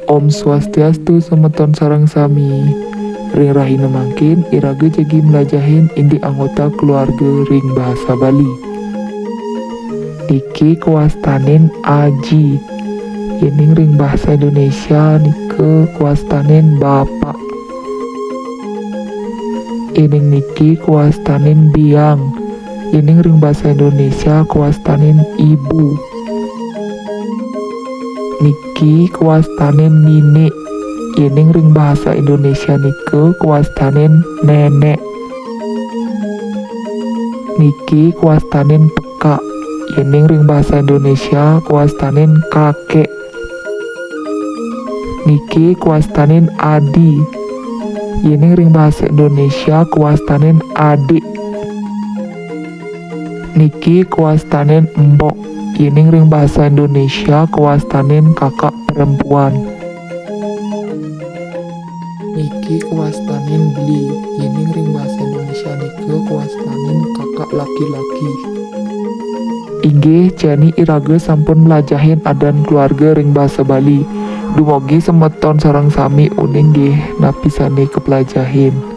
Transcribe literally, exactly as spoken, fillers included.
Om Swastiastu semeton sareng sami. Ring rahina mangkin iraga jagi mlajahin indik anggota keluarga ring basa Bali. Niki kawastanin aji, yening ring basa Indonesia nika kawastanin bapak. Yening niki kawastanin biang, yening ring basa Indonesia kawastanin ibu. Niki kawastanin nini, yening ring basa Indonesia nika kawastanin nenek. Niki kawastanin pekak, yening ring basa Indonesia kawastanin kakek. Niki kawastanin adi, yening ring basa Indonesia kawastanin adik. Niki kawastanin embok, yening ring basa Indonesia kawastanin kakak perempuan. Niki kawastanin beli, yening ring basa Indonesia nika kawastanin kakak laki-laki. Inggih, jani iraga sampun mlajahin adan keluarga ring basa Bali. Dumugi semeton sareng sami uning nggih napi sane kaplajahin.